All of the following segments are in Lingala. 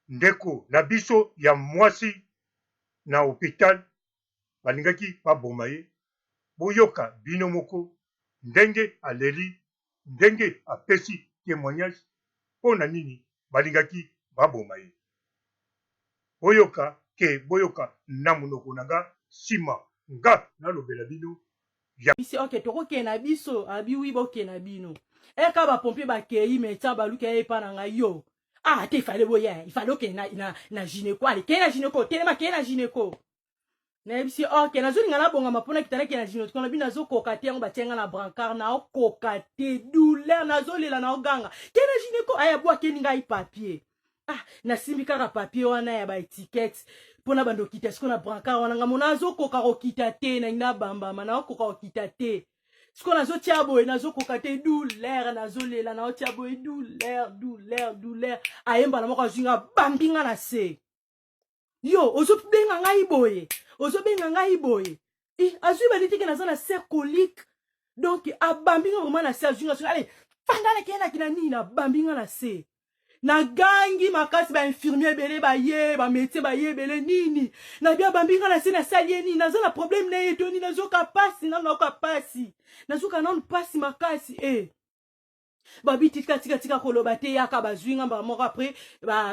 Ndeko na biso ya mwasi na hopital balingaki baboma ye, boyoka bino moko ndenge aleli, ndenge apesi temoignage mpo na nini balingaki baboma ye. Boyoka ke boyoka na monoko na nga sima nga nalobela bino ya. Bisi ok tokokende na biso abi wi bokende na bino eka ba pompier bakei médecin baluki aye epa na ngai yo ah te ifale boya ifale okende na, na, na gynéco ale kende na gynéco telema kende na gynéco nayebisi ok nazolinga nabongama mpo nakita nakende na gynéco na bino nazokoka te yango batie nga na brancard naokoka te douleur nazolela naoganga kende na gynéco aya bwakeli ngai papier ah nasimbi kaka papier wana ya baetikete mpo na bando okita sikoyo na brancard wana ngambo nazokoka kokita te nangi nabambama naokoka kokita te sikoyo nazotia boye nazokoka te douleur nazolela naotia boye douleur douleur douleur ayembala moko azwi nga bambi nga na se yo ozobenga ngai boye ozobenga ngai boye e azwi baliteke naza na ser colique donc abambi nga vraimen na se azwi nga soki ale fanda nakeyelaki na nini abambi nga na se nagangi makasi bainfirmier ebele baye bamédecin baye ebele nini nabi abambi nga na se nasali ye nini naza na problème na ye to nini nazoka pasi nanu nayoka pasi nazoka nanu pasi makasi e eh. Babi tika tika tika koloba te yaka bazwi nga mbala moko après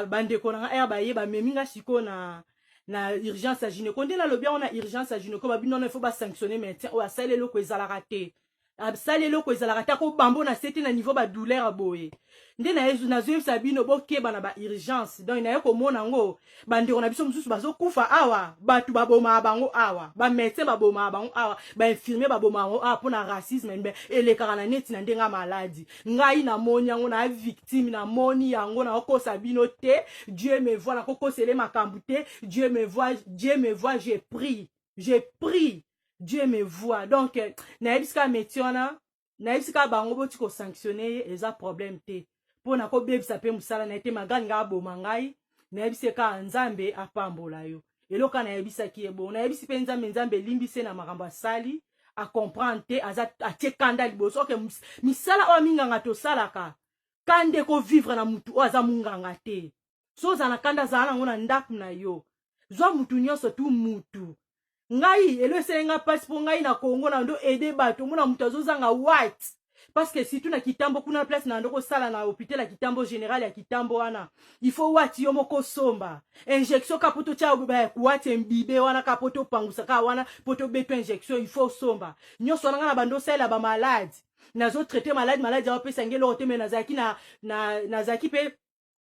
bandeko na nga ere baye bamemi nga sikoyo na na urgence ya gynéco nde nalobi yango na urgence ya gynéco babi nono il faut basanctionne médecin oyo asali eloko ezalaka te asali eloko ezalaka te akobambo na se te na niveau badouleur ya boye nde nazoyebisa bino bokeba na baurgence donc naye komona yango bandeko na biso mosusu bazokufa awa bato babomaka bango awa bamédecin babomaka bango awa bainfirmier babomaka bango awa mpo na racisme mbe elekaka na neti na ndenge ya maladi ngai namoni yango na victime namoni yango nakokosa bino te dieu me voit nakokosele makambo te dieu me voit dieu me voit je prie je prie dieu me voit donc nayebisi kaka métier wana nayebisi kaka bango boti kosanctionne ye eza problème te mpo nakobebisa mpe mosala na ye te magani ngai aboma ngai nayebisi ye kaka nzambe apambola yo eloko kaka nayebisaki ye bongo nayebisi mpe nzambe nzambe elimbisi ye na makambo asali acomprendre te aza atie kanda liboso oke misala oyo minganga tosalaka kanda ekovivre na mutu oyo aza munganga te so ozala na kanda azala nango na ndako na yo zwa mutu nyonso tu mutu ngai elo esali nga mpasi mpo ngai na kongo na ndo aide bato omona moto azozanga white parce que surtout na kitambo kuna place na ndo kosala na hôpital ya kitambo général ya kitambo wana il faut wati yo moko somba injection ka po totya wati embibe wana ka po topangusa ka wana po tobetwa injection il faut somba nyonso wana ngai na bando osalela bamaladi nazotraite maladi maladi aopesa ngai eloko te me nazalaki na, na, nazalaki mpe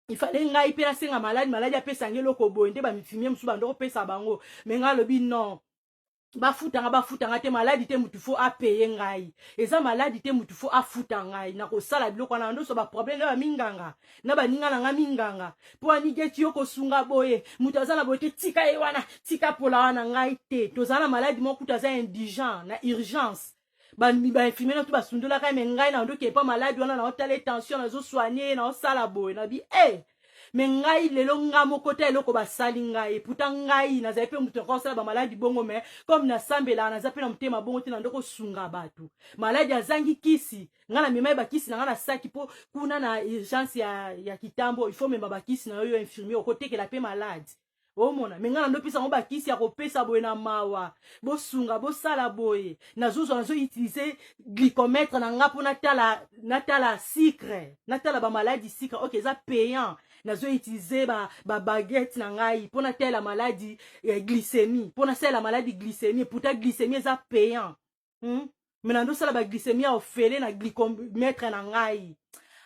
il fallait ngai mpe nasenga maladi maladi apesa ngai eloko boye nde bamifimie mosusu bando kopesa bango me ngai alobi non bafutanga bafutanga te maladi te mutu fo apeye ngai eza maladi te mutu fo afuta ngai nakosala biloko wana ndoso baproblème na baminganga na baninga na ngai minganga mpo anigeti yo kosunga boye moto aza na boye te tika ye wana tika pola wana ngai te tozala na maladi moko kutu aza indigent na urgence bainfirmier na to basundolaka ye me ngai na ndoki epa maladi wana naotala ye tension nazosoigne ye naosala boye nabi e eh! me ngai lelo nga moko ta eloko basali ngai pourtant ngai nazali mpe moto nakosala bamaladi bongo me comme nasambelaka naza mpe na motema bongo te na ndo kosunga bato maladi azangi kisi ngai namema ye bakisi na ngai na saki mpo kuna na urgence ya, ya kitambo il faut mema bakisi na yo yo infirmier okotekela mpe maladi omona me ngai nandopesa yango bakisi ya kopesa boye na mawa bosunga bosala boye nazozwa nazo utilize glycomètre na nga mpo natala natala sucre natala bamaladi sucre ok eza payant nazo utilize babaguette ba na ngai mpo natala maladi eh, glycémie mpo nasalela maladi glycémie pourtant glycémie eza payant hmm? me nandosala baglycémie ya ofele na glycomètre na ngai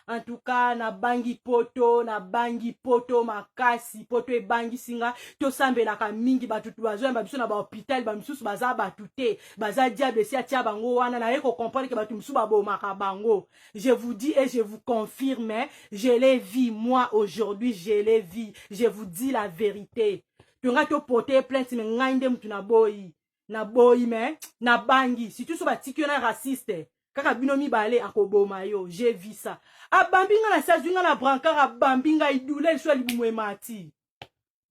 en tout cas nabangi poto nabangi poto makasi poto ebangisi nga tosambelaka mingi bato bazoyamba biso na bahopital bamisusu baza bato te baza diable esi atia bango wana naye kocomprendre ke bato mosusu babomaka bango je vous dis et je vous confirme je l'ai vu moi aujourd'hui je l'ai vu je vous dis la vérité tonga toporte plainte me ngai nde motu naboyi naboyi me nabangi surtout so batiki yo na raciste kaka bino mibale akoboma yo j'ai vu ça abambi nga na se azwi nga na brancard abambi ngai douleur liso ya libumu emati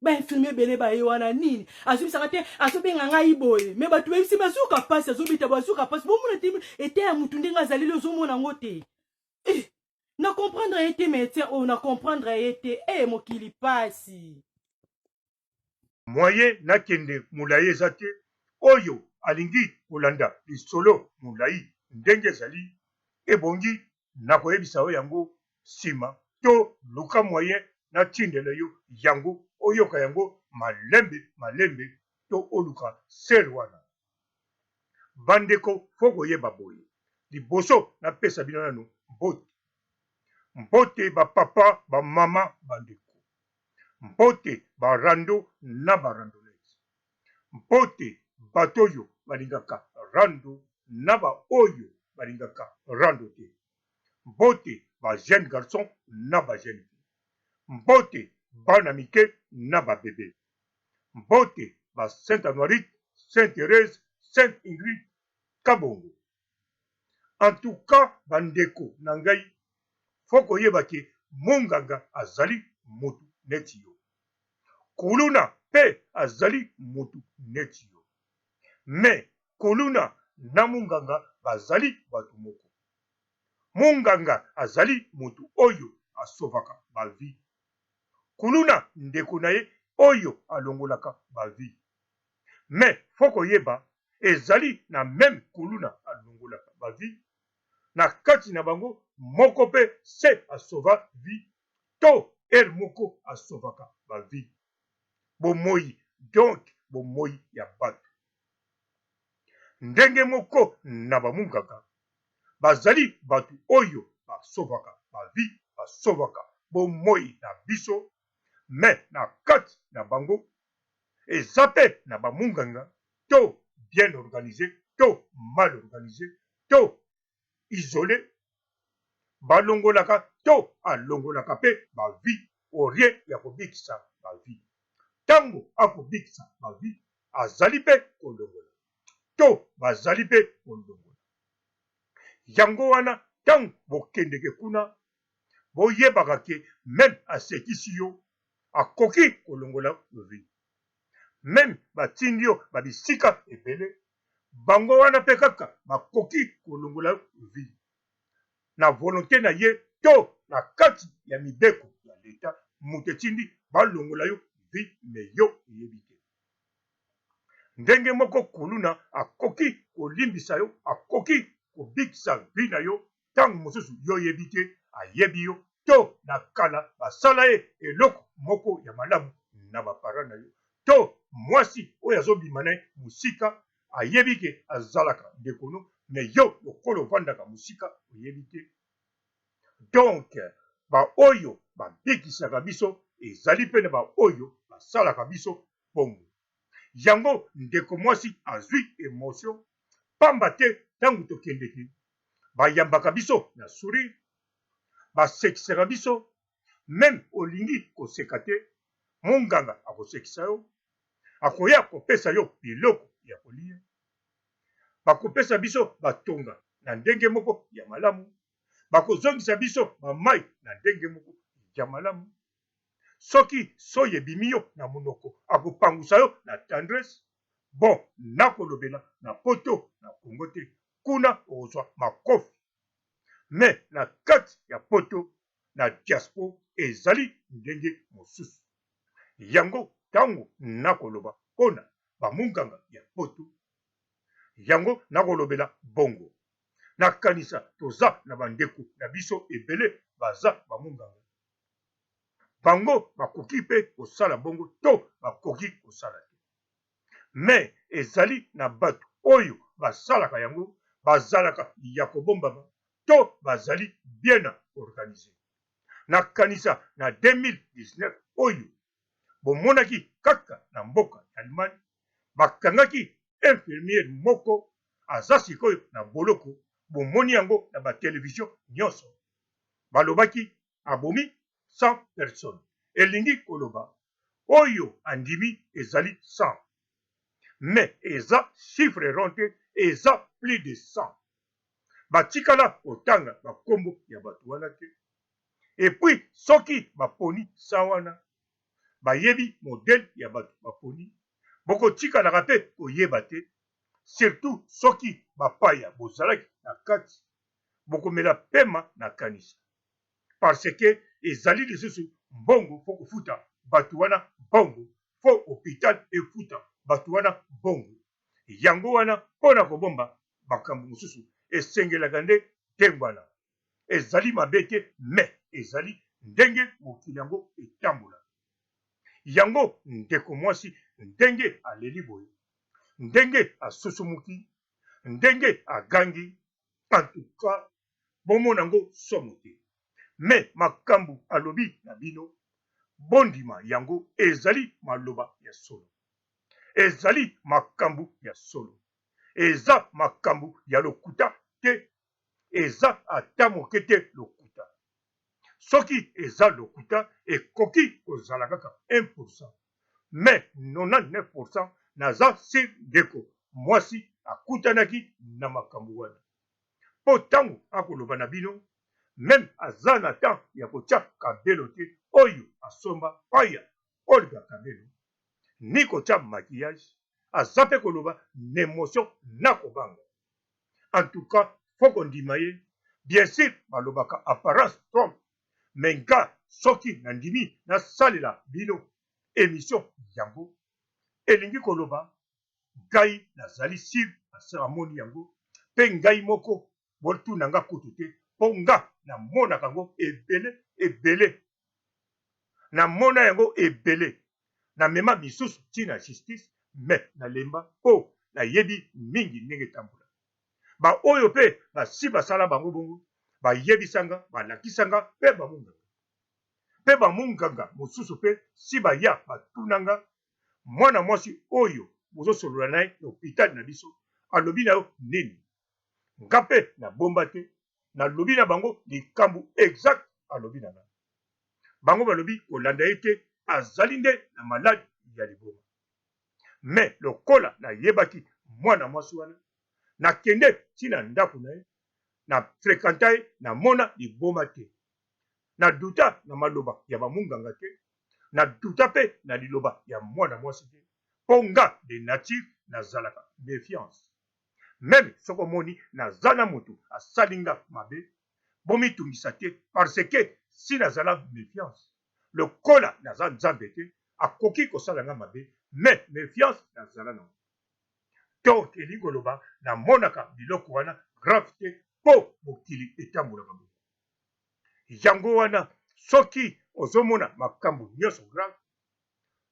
bainfirmier ebele baye wana nini azobisaka te azobenga ngai boye me bato bayebisi bazoka mpasi azobita bazoka mpasi bomona te ete ya motu ndenge azaleli ozomona yango te eh. Na comprendre ye te, médecin oyo, na comprendre ye te. E mokili pasi. Moyen nakende molayi eza te. Oyo alingi kolanda lisolo molayi ndenge ezali, ebongi nakoyebisa yo yango sima to luka moyen natindela yo yango oyoka yango malembe malembe to oluka sœur wana. Bandeko faut koyeba boye, liboso napesa bino nanu mbote. Mbote ba papa, ba mama, bandeko. Mbote ba rando na ba randonneuse. Mbote bato oyo balingaka rando na ba oyo balingaka rando te. Mbote ba jeune garçon na ba jeune fille. Mbote bana mike na ba bebe. Mbote ba Saint Anuarite, Saint Therèse, Saint Ingrid Kabongo. En tout cas ba ndeko na ngai faut koyeba ke monganga azali mutu neti yo. Kuluna pe azali mutu neti yo. Mais kuluna na munganga bazali batu moko. Munganga azali mutu oyo a sauvaka ba vie. Kuluna ndeko na ye oyo alongolaka ba vie. Mais faut koyeba ezali na meme kuluna alongolaka ba vie na kati na bango moko pe se a sauva vie to heure moko a sauvaka ba vie. Bomoyi donc bomoyi ya batu. Ndenge moko na ba mungaka bazali batu oyo ba sauvaka ba vie, ba sauvaka bomoyi na biso mais na kati na bango eza pe na ba munganga to bien organise to mal organise to isole balongolaka to alongolaka pe ba vie au rien ya kobikisa ba vie. Tango akobikisa ba vie azali pe kolongola to bazali pe kolongola. Yango wana tango bokendeke kuna boyebaka ke meme asekisi yo akoki kolongola vie. Meme batindi yo ba bisika ebele bango wana pe kaka bakoki kolongola yo vie na volonte na ye to na kati ya mibeko ya l'etat mutu etindi balongola yo vie mais yo oyebi te. Ndenge moko kuluna akoki kolimbisa yo, akoki kobikisa vie na yo tango mosusu yo oyebi te, ayebi yo to na kala basala ye eloko moko ya malamu na ba parents na yo to mwasi oyo azobima na ye mosika ayebi ke azalaka ndeko no mais yo lokola ovandaka mosika oyebi te. Donc ba oyo babikisaka biso ezali pe na ba oyo basalaka biso bongo. Yango ndeko mwasi azui emotion pamba te tango tokendeke bayambaka biso na sourire, basekisaka biso meme olingi koseka te monganga akosekisa yo, akoya kopesa yo biloko ya kolia, bakopesa biso batonga na ndenge moko ya malamu, bakozongisa biso ba mayi na ndenge moko ya malamu. Soki soyi ebimi yo na munoko akopangusa yo na tendresse. Bon nakolobela na poto na Congo te kuna okozwa makofi mais na kati ya poto na diaspo ezali ndenge mosusu. Yango tango nakoloba pona ba munganga ya poto yango nakolobela bongo. Nakanisa toza na ba ndeko na biso ebele baza ba munganga. Bango bakoki pe kosala bongo to bakoki kosala te. Mais ezali na batu oyo basalaka yango bazalaka ya kobombama to bazali bien organise. Nakanisa na 2019 oyo bomonaki kaka na mboka ya Allemagne bakangaki infirmière moko aza sikoyo na boloko bomoni yango na ba television nionso balobaki abomi 100 personnes elingi koloba oyo andimi ezali 100 mais eza chiffre rond te eza plus de 100 batikala kotanga ba kombo ya batu wana te et puis soki baponi 100 wana bayebi modèle ya batu baponi bokotikalaka pe koyeba te surtout soki bapaya bozalaki na kati bokomela pema na kanisa. Parce que ezali lisusu mbongo fo kofuta bato wana mbongo, fo hopital efuta bato wana mbongo. Yango wana mpo na kobomba makambo mosusu esengelaka nde ndengwana. Ezali mabe te mais ezali ndenge mokili yango etambola. Yango ndeko mwasi ndenge aleli boye, ndenge asusumuki, ndenge agangi, en tout cas bomona yango somo te. Mais makambu alobi na bino bondima yango ezali maloba ya solo. Ezali makambu ya solo. Eza makambu ya lokuta te. Eza ata moke te lokuta. Soki eza lokuta ekoki kozala kaka un pourcent mais 99 pourcent naza sur ndeko mwasi akutanaki na makambu wana. Po tangu akoloba na bino meme aza na temps ya kotia cabelo te oyo asomba paya Olga cabelo ni kotia maquillage aza pe koloba n'emotion na kobanga en tout cas faut kondima ye bien sur balobaka apparence trompe mais nga soki na ndimi nasalela bino emission yango elingi koloba Ngai nazali sur amoni yango pe ngai moko botuna nga kutu te po nga namonaka yango ebele ebele namona yango ebele na mema misusu ti na justice mais nalemba po nayebi mingi ndenge etambola ba oyo pe basi basala bango bongo bayebisa nga balakisa nga pe ba munganga pe ba munganga mosusu pe si baya batuna nga Mwana mwasi oyo bozo solola naye na hopital na biso alobi nayo nini? Nga pe na bomba te na lobi na bango likambu exact alobi na nga. Bango balobi kolanda ye te azali nde na malade ya liboma. Mais lokola na yebaki mwana mwasi wana na kende ti na ndaku naye na frequenta ye na mona liboma te. Na douta na maloba ya ba munganga te, na douta pe na liloba ya mwana mwasi te po nga de nature nazalaka mefiance. Meme soki omoni naza na mutu asali nga mabe, bomitungisa te parce que si nazala mefiance lokola naza Nzambe te akoki kosala nga mabe mais mefiance nazala nango. Donc elingi koloba namonaka biloko wana grave te po mokili etambolaka bongo. Yango wana soki ozomona makambu nionso grave,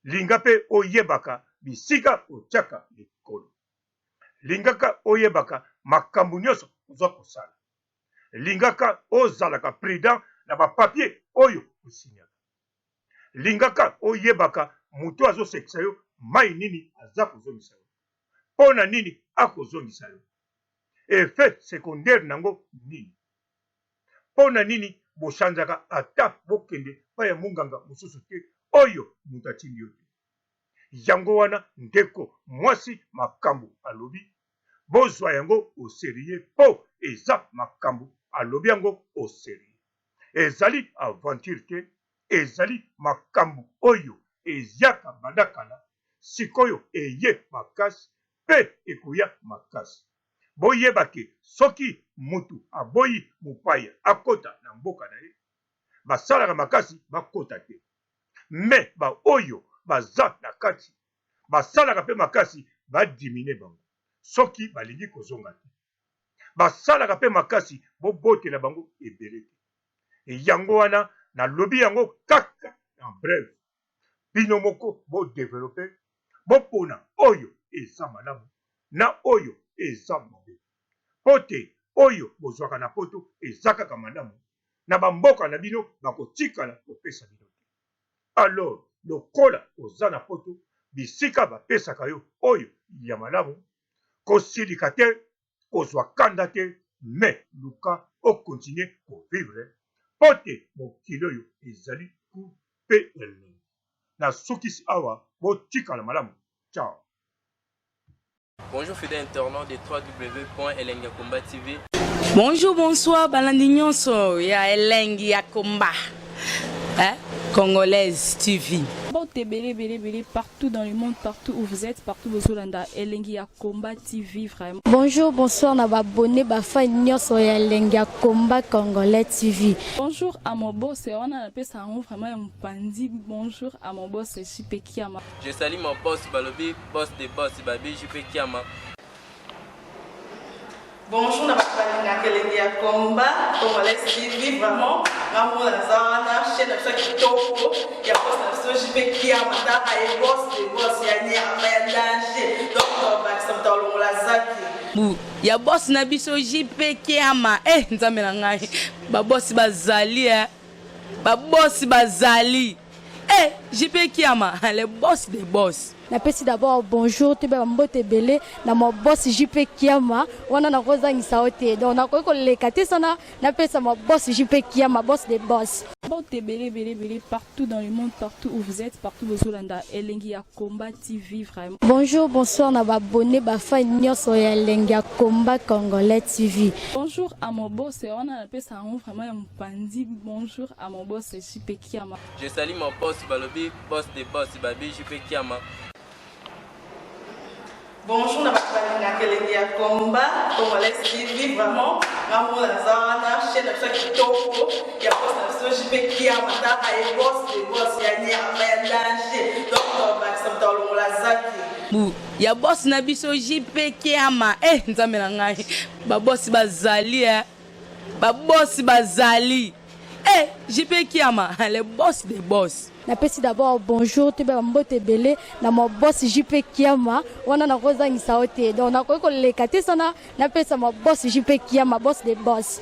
linga pe oyebaka bisika otiaka likolo. Lingaka oyebaka makambu nionso oza kosala. Lingaka ozalaka prudent na ba papiers oyo o signaka. Lingaka oyebaka mutu azosekisa yo mayi nini aza kozongisa yo. Pona nini akozongisa yo. Effet secondaire nango nini. Pona nini bo changeaka ata bokende pa ya munganga mususu te oyo mutu atindi yo te. Yango wana ndeko mwasi makambu alobi bozwa yango au serieux po eza makambu alobi yango au serieux. Ezali aventure te ezali makambu oyo eyaka banda kala sikoyo eye makasi pe ekoya makasi. Boyeba ke soki mutu aboyi mupaya akota na mboka na ye, basalaka makasi bakota te. Mais ba oyo baza na kati basalaka pe makasi ba diminuer bango soki balingi kozonga te. Basalaka pe makasi bobotela bango ebele te. Yango wana nalobi yango kaka en bref. Bino moko bo developper, bopona oyo eza malamu na oyo eza mabe. Po te oyo bozwaka na poto eza kaka malamu, na ba mboka na bino bakotikala kopesa bino te. Alors lokola oza na poto bisika bapesaka yo oyo ya malamu, kosilika te, kozwa kanda te mais luka o continuer ko vivre po te mokili oyo ezali court pe elengi. Nasukisi awa, botikala malamu. Ciao. Bonjour fidèle internaute de www.elengiyakomba.tv. Bonjour, bonsoir, balandi nyonso ya elengi ya komba. Hein? Congolaise TV. Bambote ebele ebele ebele partout dans le monde, partout où vous êtes, partout bozolanda Elengi ya Combat TV vraiment. Bonjour, bonsoir na ba abonné ba fan nyonso ya Elengi ya Combat Congolais TV. Bonjour à mon boss, wana napesa yango vraiment ya mopanzi. Bonjour à mon boss JP Kiama. Je salue mon boss balobi boss de boss babi JP Kiama. Bonjour na bato balingaka Elengi ya Combat Congolais TV, vraiment ngambo naza wana, chaîne na biso ya kitoko ya boss na biso JP Kiama, taka ye boss de boss ya nyama ya danger, donc bakisa moto alongola zaki. Bu ya boss na biso JP Kiama, eh Nzambe na ngai, babosi bazali, eh babosi bazali, eh JP Kiama, le boss de boss. Napesi d'abord bonjour, toyeba bambote ebele na ma boss JP Kiama, wana nakozangisa yo te, donc nakoki koleka te sana napesa ma boss JP Kiama, boss de boss. Bambote ebele ebele ebele partout dans le monde, partout où vous êtes, partout bozolanda Elengi ya Combat TV vraiment. Bonjour, bonsoir na ba abonné ba fan nyonso ya Elengi ya Combat Congolais TV. Bonjour à mon boss, wana napesa yango vraiment ya mopanzi. Bonjour à mon boss JP Kiama. Je salue mon boss balobi boss de boss babi JP Kiama. Bonjour na bato balingaka Elengi ya Combat Congolais TV, vraiment ngambo naza wana, chaîne na biso ya kitoko ya boss na biso JP Kiama, taka ye boss de boss ya nyama ya danger, donc bakisa moto alongola zaki. Bu ya boss na biso JP Kiama, eh Nzambe na ngai, babosi bazali, eh babosi bazali, eh JP Kiama, le boss de boss. Napesi d'abord bonjour, toyeba bambote ebele na ma boss JP Kiama, wana nakozangisa yo te, donc nakoki koleka te sana napesa ma boss JP Kiama, boss de boss.